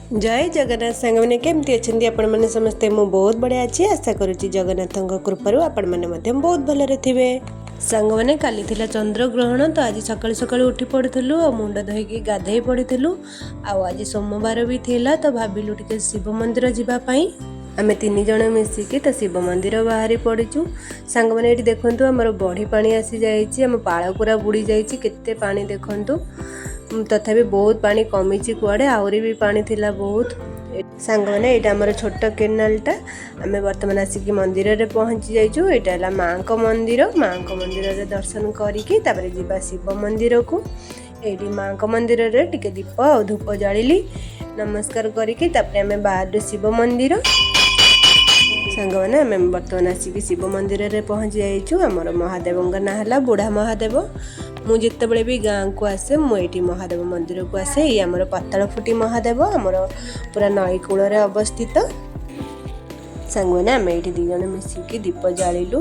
ଜୟ ଜଗନ୍ନାଥ ସାଙ୍ଗମାନେ, କେମିତି ଅଛନ୍ତି ଆପଣମାନେ ସମସ୍ତେ? ମୁଁ ବହୁତ ବଢ଼ିଆ ଅଛି। ଆଶା କରୁଛି ଜଗନ୍ନାଥଙ୍କ କୃପାରୁ ଆପଣମାନେ ମଧ୍ୟ ବହୁତ ଭଲରେ ଥିବେ। ସାଙ୍ଗମାନେ, କାଲି ଥିଲା ଚନ୍ଦ୍ରଗ୍ରହଣ, ତ ଆଜି ସକାଳୁ ସକାଳୁ ଉଠି ପଡ଼ିଥିଲୁ ଆଉ ମୁଣ୍ଡ ଧୋଇକି ଗାଧେଇ ପଡ଼ିଥିଲୁ। ଆଉ ଆଜି ସୋମବାର ବି ଥିଲା, ତ ଭାବିଲୁ ଟିକେ ଶିବ ମନ୍ଦିର ଯିବା ପାଇଁ। ଆମେ ତିନି ଜଣ ମିଶିକି ତ ଶିବ ମନ୍ଦିର ବାହାରି ପଡ଼ିଛୁ। ସାଙ୍ଗମାନେ, ଏଇଠି ଦେଖନ୍ତୁ, ଆମର ବଢ଼ି ପାଣି ଆସିଯାଇଛି। ଆମ ପାଳ ପୁରା ବୁଡ଼ି ଯାଇଛି। କେତେ ପାଣି ଦେଖନ୍ତୁ। ତଥାପି ବହୁତ ପାଣି କମିଛି କୁଆଡ଼େ, ଆହୁରି ବି ପାଣି ଥିଲା ବହୁତ। ସାଙ୍ଗମାନେ, ଏଇଟା ଆମର ଛୋଟ କେନାଲଟା। ଆମେ ବର୍ତ୍ତମାନ ଆସିକି ମନ୍ଦିରରେ ପହଞ୍ଚି ଯାଇଛୁ। ଏଇଟା ହେଲା ମାଆଙ୍କ ମନ୍ଦିର। ମାଆଙ୍କ ମନ୍ଦିରରେ ଦର୍ଶନ କରିକି ତାପରେ ଯିବା ଶିବ ମନ୍ଦିରକୁ। ଏଇଠି ମାଆଙ୍କ ମନ୍ଦିରରେ ଟିକେ ଦୀପ ଆଉ ଧୂପ ଜାଳିଲି, ନମସ୍କାର କରିକି ତାପରେ ଆମେ ବାହାରିଲୁ ଶିବ ମନ୍ଦିର। ସାଙ୍ଗମାନେ, ଆମେ ବର୍ତ୍ତମାନ ଆସିକି ଶିବ ମନ୍ଦିରରେ ପହଞ୍ଚି ଯାଇଛୁ। ଆମର ମହାଦେବଙ୍କ ନାଁ ହେଲା ବୁଢ଼ା ମହାଦେବ। ମୁଁ ଯେତେବେଳେ ବି ଗାଁକୁ ଆସେ, ମୁଁ ଏଇଠି ମହାଦେବ ମନ୍ଦିରକୁ ଆସେ। ଏଇ ଆମର ପାତାଳଫୁଟି ମହାଦେବ, ଆମର ପୁରା ନଈ କୂଳରେ ଅବସ୍ଥିତ। ସାଙ୍ଗମାନେ, ଆମେ ଏଇଠି ଦୁଇ ଜଣ ମିଶିକି ଦୀପ ଜାଳିଲୁ।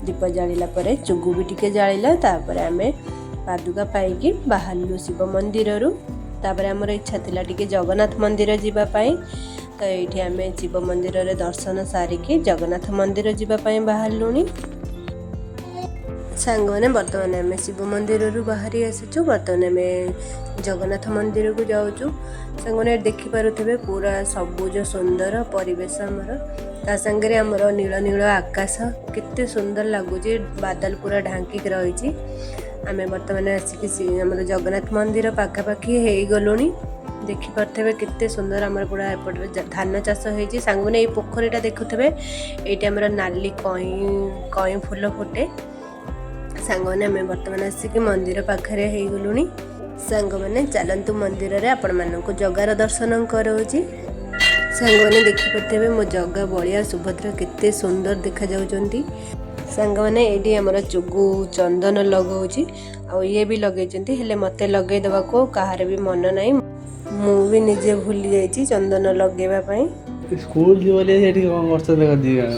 ଦୀପ ଜାଳିଲା ପରେ ଚୁଗୁ ବି ଟିକେ ଜାଳିଲା। ତାପରେ ଆମେ ପାଦୁକା ପାଇକି ବାହାରିଲୁ ଶିବ ମନ୍ଦିରରୁ। ତାପରେ ଆମର ଇଚ୍ଛା ଥିଲା ଟିକେ ଜଗନ୍ନାଥ ମନ୍ଦିର ଯିବା ପାଇଁ। ତ ଏଇଠି ଆମେ ଶିବ ମନ୍ଦିରରେ ଦର୍ଶନ ସାରିକି ଜଗନ୍ନାଥ ମନ୍ଦିର ଯିବା ପାଇଁ ବାହାରିଲୁଣି। ସାଙ୍ଗମାନେ, ବର୍ତ୍ତମାନ ଆମେ ଶିବ ମନ୍ଦିରରୁ ବାହାରି ଆସିଛୁ। ବର୍ତ୍ତମାନ ଆମେ ଜଗନ୍ନାଥ ମନ୍ଦିରକୁ ଯାଉଛୁ। ସାଙ୍ଗମାନେ, ଏଠି ଦେଖିପାରୁଥିବେ, ପୁରା ସବୁଜ ସୁନ୍ଦର ପରିବେଶ ଆମର। ତା ସାଙ୍ଗରେ ଆମର ନୀଳ ନୀଳ ଆକାଶ କେତେ ସୁନ୍ଦର ଲାଗୁଛି। ବାଦଲ ପୁରା ଢାଙ୍କିକି ରହିଛି। ଆମେ ବର୍ତ୍ତମାନ ଆସିକି ଆମର ଜଗନ୍ନାଥ ମନ୍ଦିର ପାଖାପାଖି ହେଇଗଲୁଣି। ଦେଖିପାରୁଥିବେ, କେତେ ସୁନ୍ଦର ଆମର ପୁରା ଏପଟରେ ଧାନ ଚାଷ ହେଇଛି। ସାଙ୍ଗମାନେ, ଏଇ ପୋଖରୀଟା ଦେଖୁଥିବେ, ଏଇଠି ଆମର ନାଲି କଇଁ କଇଁ ଫୁଲ ଫୁଟେ। ସାଙ୍ଗମାନେ, ଆମେ ବର୍ତ୍ତମାନ ଆସିକି ମନ୍ଦିର ପାଖରେ ହେଇଗଲୁଣି। ସାଙ୍ଗମାନେ, ଚାଲନ୍ତୁ, ମନ୍ଦିରରେ ଆପଣମାନଙ୍କୁ ଜଗାର ଦର୍ଶନ କରାଉଛି। ସାଙ୍ଗମାନେ, ଦେଖିପାରୁଥିବେ, ମୋ ଜଗା, ବଳିଆ, ସୁଭଦ୍ରା କେତେ ସୁନ୍ଦର ଦେଖାଯାଉଛନ୍ତି। ସାଙ୍ଗମାନେ, ଏଇଠି ଆମର ଚୁଗୁ ଚନ୍ଦନ ଲଗାଉଛି ଆଉ ଇଏ ବି ଲଗେଇଛନ୍ତି। ହେଲେ ମୋତେ ଲଗେଇ ଦେବାକୁ କାହାର ବି ମନ ନାହିଁ। ମୁଁ ବି ନିଜେ ଭୁଲି ଯାଇଛି ଚନ୍ଦନ ଲଗେଇବା ପାଇଁ। ସ୍କୁଲ ଯିବ ବୋଲି ସେଠି କ'ଣ କରୁଛନ୍ତି ଦେଖ ଦି ଜଣ।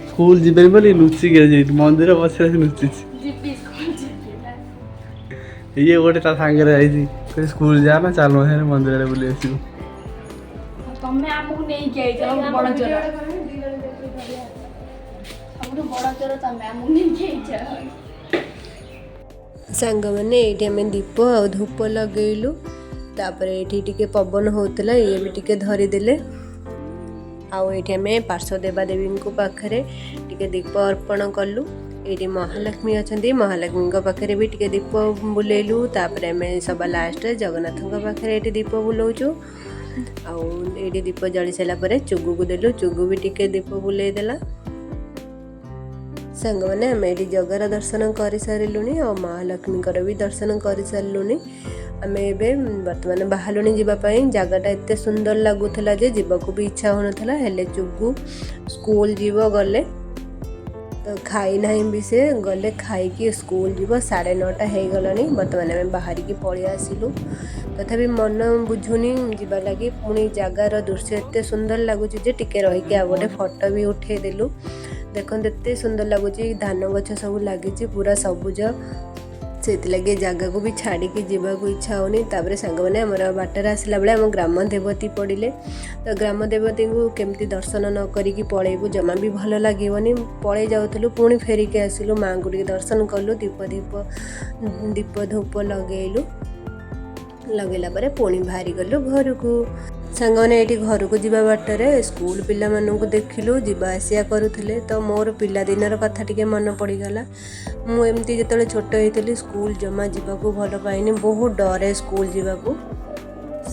ସ୍କୁଲ ଯିବେନି ବୋଲି ଲୁଚିକି ଯାଇଛି, ମନ୍ଦିର ପଛରେ ଆସି ଲୁଚିଛି। ଯିବି, ସ୍କୁଲ ଯିବି ନା। ଇଏ ଗୋଟେ ତା ସାଙ୍ଗରେ ଯାଇଛି। କହିଲେ, ସ୍କୁଲ ଯା ନା, ଚାଲ ମନ୍ଦିରରେ ବୁଲି ଆସିବୁ। ତମେ ଆମକୁ ନେଇକି ଆଇଛ। ସବୁଠୁ ବଡ ଚୋର, ସବୁଠୁ ବଡ ଚୋର ତମେ, ଆମକୁ ନେଇକି ଆଇଛ। ସାଙ୍ଗମାନେ, ଏଇଠି ଆମେ ଦୀପ ଆଉ ଧୂପ ଲଗେଇଲୁ। ତାପରେ ଏଇଠି ଟିକେ ପବନ ହେଉଥିଲା, ଇଏ ବି ଟିକେ ଧରିଦେଲେ। ଆଉ ଏଇଠି ଆମେ ପାର୍ଶ୍ୱ ଦେବାଦେବୀଙ୍କ ପାଖରେ ଟିକେ ଦୀପ ଅର୍ପଣ କଲୁ। ଏଇଠି ମହାଲକ୍ଷ୍ମୀ ଅଛନ୍ତି, ମହାଲକ୍ଷ୍ମୀଙ୍କ ପାଖରେ ବି ଟିକେ ଦୀପ ବୁଲେଇଲୁ। ତାପରେ ଆମେ ସବା ଲାଷ୍ଟରେ ଜଗନ୍ନାଥଙ୍କ ପାଖରେ ଏଇଠି ଦୀପ ବୁଲଉଛୁ। ଆଉ ଏଇଠି ଦୀପ ଜଳି ସାରିଲା ପରେ ଚୁଗୁକୁ ଦେଲୁ, ଚୁଗୁ ବି ଟିକେ ଦୀପ ବୁଲେଇ ଦେଲା। ସାଙ୍ଗମାନେ, ଆମେ ଏଇଠି ଜଗାର ଦର୍ଶନ କରିସାରିଲୁଣି ଆଉ ମହାଲକ୍ଷ୍ମୀଙ୍କର ବି ଦର୍ଶନ କରିସାରିଲୁଣି। ଆମେ ଏବେ ବର୍ତ୍ତମାନ ବାହାରିଲୁଣି ଯିବା ପାଇଁ। ଜାଗାଟା ଏତେ ସୁନ୍ଦର ଲାଗୁଥିଲା ଯେ ଯିବାକୁ ବି ଇଚ୍ଛା ହେଉନଥିଲା। ହେଲେ ଚୁଗୁ ସ୍କୁଲ ଯିବ ଗଲେ, ତ ଖାଇନାହିଁ ବି ସେ, ଗଲେ ଖାଇକି ସ୍କୁଲ ଯିବ। 9:30 ହେଇଗଲାଣି। ବର୍ତ୍ତମାନ ଆମେ ବାହାରିକି ପଳେଇ ଆସିଲୁ। ତଥାପି ମନ ବୁଝୁନି ଯିବା ଲାଗି। ପୁଣି ଜାଗାର ଦୃଶ୍ୟ ଏତେ ସୁନ୍ଦର ଲାଗୁଛି ଯେ ଟିକେ ରହିକି ଆଉ ଗୋଟେ ଫଟୋ ବି ଉଠେଇଦେଲୁ। ଦେଖନ୍ତୁ, ଏତେ ସୁନ୍ଦର ଲାଗୁଛି। ଧାନ ଗଛ ସବୁ ଲାଗିଛି, ପୁରା ସବୁଜ। ସେଥିଲାଗି ଜାଗାକୁ ବି ଛାଡ଼ିକି ଯିବାକୁ ଇଚ୍ଛା ହେଉନି। ତାପରେ ସାଙ୍ଗମାନେ, ଆମର ବାଟରେ ଆସିଲା ବେଳେ ଆମ ଗ୍ରାମ ଦେବତୀ ପଡ଼ିଲେ। ତ ଗ୍ରାମ ଦେବତୀଙ୍କୁ କେମିତି ଦର୍ଶନ ନ କରିକି ପଳେଇବୁ, ଜମା ବି ଭଲ ଲାଗିବନି। ପଳେଇ ଯାଉଥିଲୁ, ପୁଣି ଫେରିକି ଆସିଲୁ। ମାଆଙ୍କୁ ଟିକେ ଦର୍ଶନ କଲୁ, ଦୀପ ଧୂପ ଲଗେଇଲୁ। ଲଗେଇଲା ପରେ ପୁଣି ବାହାରି ଗଲୁ ଘରକୁ। ସାଙ୍ଗମାନେ, ଏଇଠି ଘରକୁ ଯିବା ବାଟରେ ସ୍କୁଲ ପିଲାମାନଙ୍କୁ ଦେଖିଲୁ, ଯିବା ଆସିବା କରୁଥିଲେ। ତ ମୋର ପିଲାଦିନର କଥା ଟିକେ ମନେ ପଡ଼ିଗଲା। ମୁଁ ଏମିତି ଯେତେବେଳେ ଛୋଟ ହେଇଥିଲି, ସ୍କୁଲ ଜମା ଯିବାକୁ ଭଲ ପାଏନି, ବହୁତ ଡରେ ସ୍କୁଲ ଯିବାକୁ।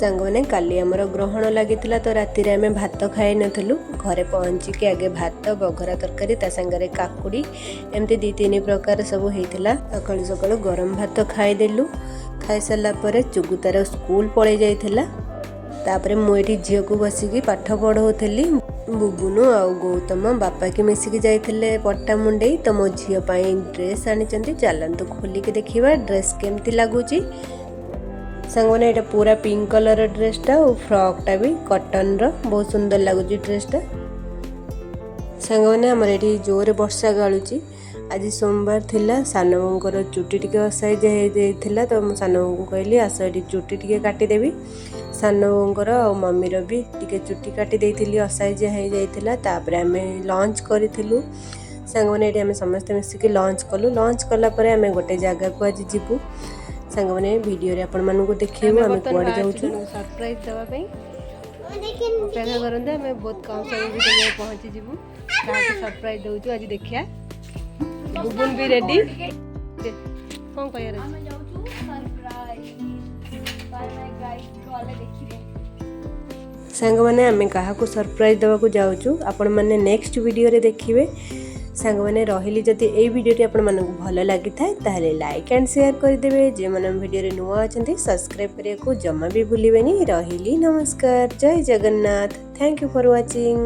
ସାଙ୍ଗମାନେ, କାଲି ଆମର ଗ୍ରହଣ ଲାଗିଥିଲା, ତ ରାତିରେ ଆମେ ଭାତ ଖାଇନଥିଲୁ। ଘରେ ପହଞ୍ଚିକି ଆଗେ ଭାତ, ବଘରା ତରକାରୀ, ତା ସାଙ୍ଗରେ କାକୁଡ଼ି, ଏମିତି ଦୁଇ ତିନି ପ୍ରକାର ସବୁ ହେଇଥିଲା। ସକାଳୁ ସକାଳୁ ଗରମ ଭାତ ଖାଇଦେଲୁ। ଖାଇସାରିଲା ପରେ ଚୁଗୁ ତାର ସ୍କୁଲ ପଳେଇ ଯାଇଥିଲା। ତାପରେ ମୁଁ ଏଠି ଝିଅକୁ ବସିକି ପାଠ ପଢ଼ଉଥିଲି। ବୁବୁନୁ ଆଉ ଗୌତମ ବାପା କି ମିଶିକି ଯାଇଥିଲେ ପଟ୍ଟାମୁଣ୍ଡେଇ, ତ ମୋ ଝିଅ ପାଇଁ ଡ୍ରେସ୍ ଆଣିଛନ୍ତି। ଚାଲନ୍ତୁ, ଖୋଲିକି ଦେଖିବା ଡ୍ରେସ୍ କେମିତି ଲାଗୁଛି। ସାଙ୍ଗମାନେ, ଏଇଟା ପୁରା ପିଙ୍କ କଲର୍ ଡ୍ରେସ୍ଟା ଆଉ ଫ୍ରକ୍ଟା ବି କଟନର। ବହୁତ ସୁନ୍ଦର ଲାଗୁଛି ଡ୍ରେସ୍ଟା। ସାଙ୍ଗମାନେ, ଆମର ଏଠି ଜୋରେ ବର୍ଷା ଗାଳୁଛି। ଆଜି ସୋମବାର ଥିଲା। ସାନ ବୋଉଙ୍କର ଚୁଟି ଟିକେ ଅସାଇଜ ହେଇଯାଇଥିଲା, ତ ମୁଁ ସାନ ବୋଉଙ୍କୁ କହିଲି, ଆସ ଏଠି ଚୁଟି ଟିକେ କାଟିଦେବି। ସାନ ବୋଉଙ୍କର ଆଉ ମମିର ବି ଟିକେ ଚୁଟି କାଟି ଦେଇଥିଲି, ଅସାଇଜ ହେଇଯାଇଥିଲା। ତାପରେ ଆମେ ଲଞ୍ଚ କରିଥିଲୁ। ସାଙ୍ଗମାନେ, ଏଠି ଆମେ ସମସ୍ତେ ମିଶିକି ଲଞ୍ଚ କଲୁ। ଲଞ୍ଚ କଲା ପରେ ଆମେ ଗୋଟେ ଜାଗାକୁ ଆଜି ଯିବୁ। ସାଙ୍ଗମାନେ, ଭିଡ଼ିଓରେ ଆପଣମାନଙ୍କୁ ଦେଖେଇବୁ ଆମେ କୁଆଡ଼େ ଯାଉଛୁ। ସରପ୍ରାଇଜ ଦେବା ପାଇଁ ଅପେକ୍ଷା କରନ୍ତୁ। ଆମେ ବହୁତ କମ୍ ସମୟ ଭିତରେ ଯାଇ ପହଞ୍ଚିଯିବୁ। କାହାକୁ ସରପ୍ରାଇଜ ଦେଉଛୁ ଆଜି ଦେଖିବା। ବୁବୁନ ବି ରେଡି। କ'ଣ କହିବାର ଅଛି? ଆମେ ଯାଉଛୁ ସରପ୍ରାଇଜ। ବାଏ ବାଏ ଗାଇସ୍, ଗଲେ ଦେଖିବେ। ସାଙ୍ଗମାନେ, ଆମେ କାହାକୁ ସରପ୍ରାଇଜ୍ ଦେବାକୁ ଯାଉଛୁ, ଆପଣମାନେ ନେକ୍ସଟ ଭିଡ଼ିଓରେ ଦେଖିବେ। ସାଙ୍ଗମାନେ, ରହିଲି। ଯଦି ଏଇ ଭିଡ଼ିଓଟି ଆପଣମାନଙ୍କୁ ଭଲ ଲାଗିଥାଏ, ତାହେଲେ ଲାଇକ୍ ଆଣ୍ଡ ସେୟାର କରିଦେବେ। ଯେଉଁମାନେ ଆମ ଭିଡ଼ିଓରେ ନୂଆ ଅଛନ୍ତି, ସବସ୍କ୍ରାଇବ୍ କରିବାକୁ ଜମା ବି ଭୁଲିବେନି। ରହିଲି, ନମସ୍କାର, ଜୟ Jagannath. Thank you for watching.